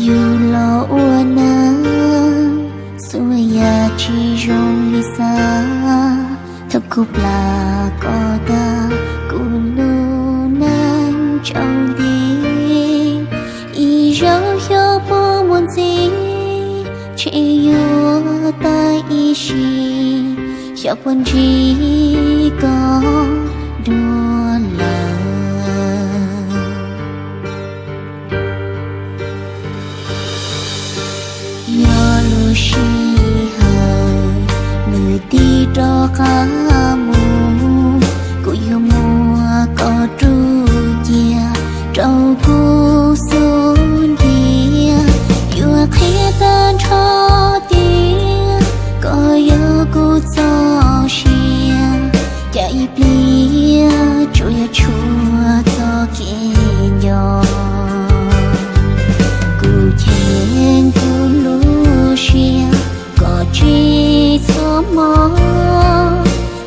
Yus los ua neej, txhua yam tsis zoo li xav. Thaum kuv plam koj tag, kuv lub neej tsaus nti. Ib zaug xyov puas muaj ntxiv, ntshe yuav tag ib sim, xyov puas ntsib koj dua lawm. Yog lub sij hawm nws tig rov qab mus, kuv yuav muab koj rub cia rau kuv xub ntiag. Yuav qhia tag nrho tias koj yog kuv txoj sia, cas ib pliag tsuas yog tshuav txoj kev nco. Kuv cheem kuv lub siab kom tsis txhob mob,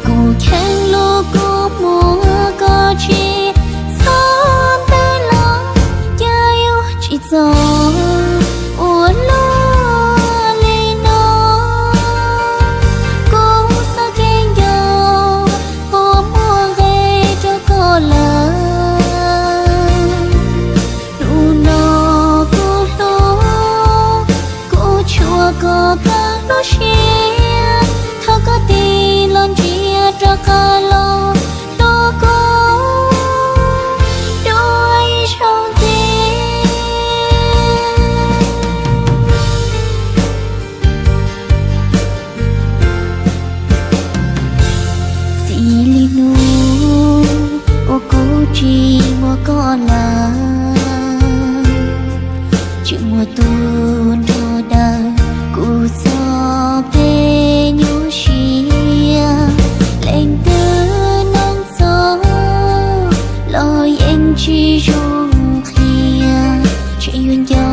kuv cheem lub kua muag kom tsis txhob ntawd los, cas yuav tsis txog ua luaj li no. Kuv txoj kev nco puas muaj nqis rau koj lawm. Hnub no kuv hlub, kuv tshua koj kawg lub siab. Thov koj tig los ntsia rov qab los hlub kuv dua ib zaug ntxiv. Txij li hnub uas kuv tsis muaj koj lawm, tsis muaj tus nrog daws kuv txoj kev nyuaj siab. Leej twg neej txom los yeej tsis zoo qhia, ntshe yuav nco